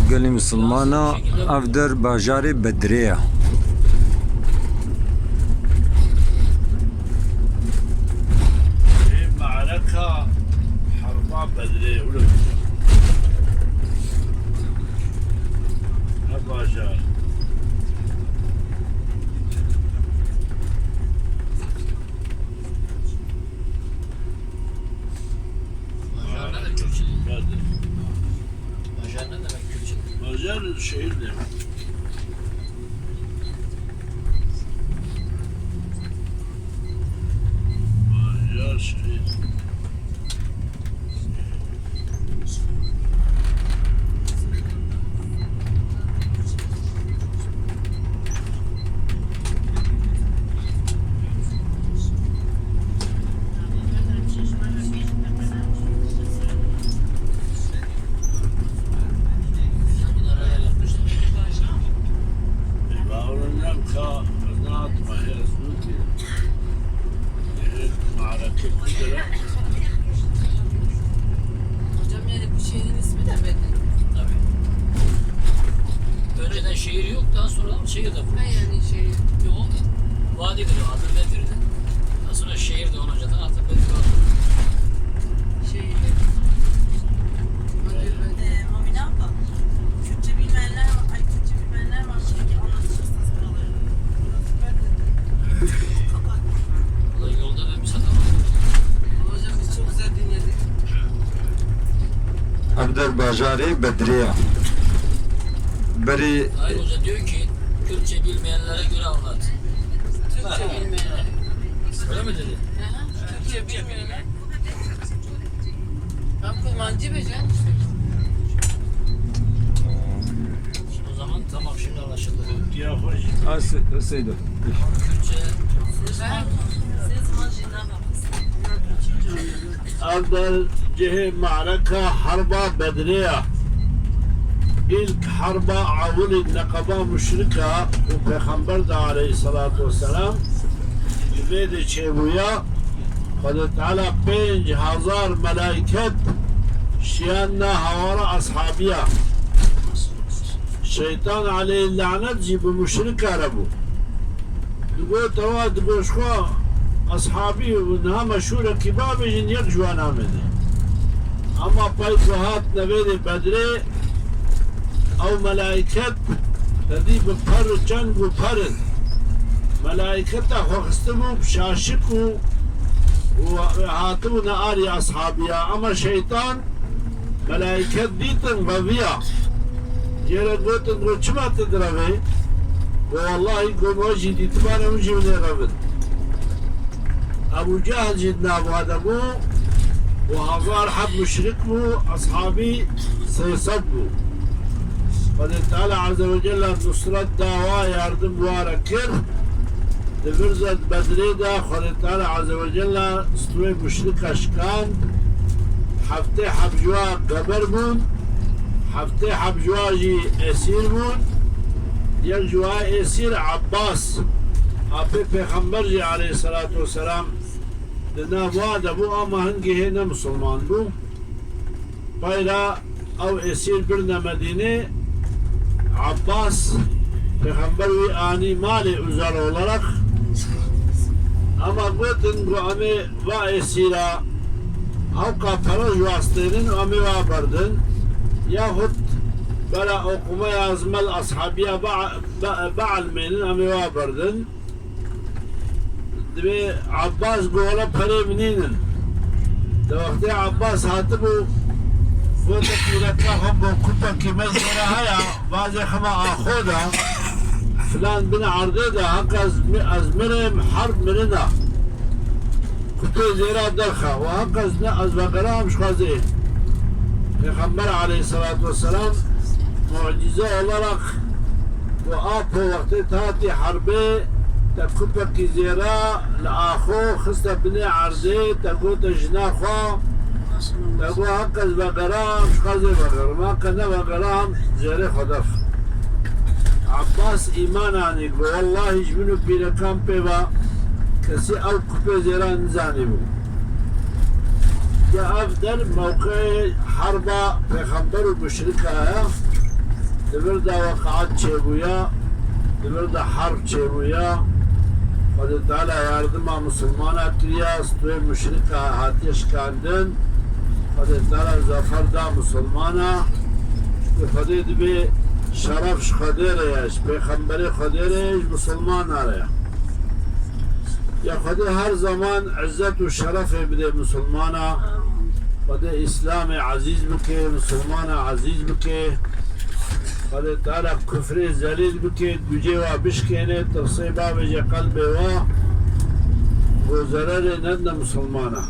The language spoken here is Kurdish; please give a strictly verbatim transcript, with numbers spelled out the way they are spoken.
Gelî misilmana, ev der bajarê Bedrê ye. Ê me'reka herba Bedrê, wilo. Ne bajar. Bajar ne demek Kürtçe? Bedr. Bajar ne demek Kürtçe? Bajar şehir demek. Bajar şehir. Hocam, yani bu şehrin ismi de Bedr. Tabii. Önceden şehir yok, daha sonra şehir de kurulmuş. Ha, yani şey. Yok, vadi bile vardı Bedir'de. Daha sonra şehir de olunca da artık Bedir oldu. Şey, Bedir, Bedir. Ee, Mumine abla, Kürtçe bilmeyenler var. Ay, Kürtçe bilmeyenler var. Şey, anlatır mısınız buraları? Burası Bedir. Kapak. Ulan yolda ben bir satamam. Hocam, biz çok güzel dinledik. Ev der bajarê Bedrê ye. Berî Tahir Hoca diyor ki, Kürtçe bilmeyenlere göre anlat. Türkçe bilmeyenler. Öyle mi dedi? Hı hı, Türkçe bilmeyenler. Tam Kurmancı be canım işte. O zaman tamam, şimdi anlaşıldı. Ya hoş. Ha, se-, Seydo. Kürtçe. Siz, siz Macina bakın. Ev der cihê me'reka herba Bedrê ya. İlk herba ewilî neqeba muşrika û Pêxember de aleyhisselatu vesselam ji vê de çêbûya. Xwedê Teala pênc hezar melaiket şiyan na hawara ashabiya. Şeytan aleyh lanet jî bi muşrika re bû. Digot, ewa digot ji xwe, eshabî û niha meşhûrekî bavêjin, yek ji wan namêne. Ema pey ku hatine vê dê Bedrê, ew melaiket tedî bi per û çeng û per in. Melaiketa xwe xistibû bi şaşik û, û hatibûne arî eshabiya. Ema şeytan Melaiket dîtin reviya. Jê re gotin, got, çima tu direvê? Got, wellahî, got, we jî dîtibare, hûn jî hûn ê revin. Ebû Cehl jî di nav wa de bû û hezar heb muşrik bû, eshabî sê sed bû. Xwedê Teala Azze ve Celle nusret da wa, yardim wa re kir. Di vir zed Bedrê de Xwedê Teala Azze ve Celle stûyê muşrika şikand. Heftê heb ji wa geber bûn, heftê heb ji wa jî esîr bûn. Yek ji wa esîr Abbas, apê Pêxember jî aleyhisselatu vesselam di nav wa de bû, ama hingê hê ne misilman bû. Peyra ew esîr birine Medînê, Abbas, Pêxember wî anî malê uzel olarak. Ema gotin, got, em ê va esîra hewqa pere ji wa stênin û em ê wa berdin. Yaxud bera oqumeya ez mel eshabiya ba-, ba-, bielmênin, em ê wa berdin. Divê Abbas got, wele perê min nînin. Di wextê Abbas hatibû, gote, pîreka xwe, got, kupekî me zêre heye, vazê xema axo de, filan bin erdê de, heq ez mi-, ez mirêm, herb mirina. Kupê zêra derxe, we heq ez ne, ez vegeram ji xwe zê. Pêxember aleyhisselatu vesselam mucize olarak û apo wextê te hatî herbê, te kupekî zêra li axo xiste binê erdê, te gote jina xwe, te got, heq ez vegeram, ji xwe zê vegerim, heq ne vegeram, zêrê xwe derx. Abbas îman anî, got, wellahî ji min û pîrekan pê ve kesî ew kupê zêra nizanîbû. Ya ev der mewqeyê herba pêxember û muşrika ye. Di vir de weqat çêbûya, di vir de herb çêbûya. Xwedê Teala yardima misilmana kiriya, stûyê muşrika hatiye şikandin. Xwedê Teala zafer da misilmana. Çunku Xwedê dibê şeref ji Xwedê re ye, ji pêxemberê Xwedê re ye, ji misilmana re ye. Ya Xwedê her zaman izzet û şerefê bide misilmana. Xwedê Îslamê ezîz bike, misilmana ezîz bike. Xwedê Teala kufrê zelîl bike, dûcê wa bişkêne, tirsê bavêje qelbê wa, ku zererê nedine misilmana.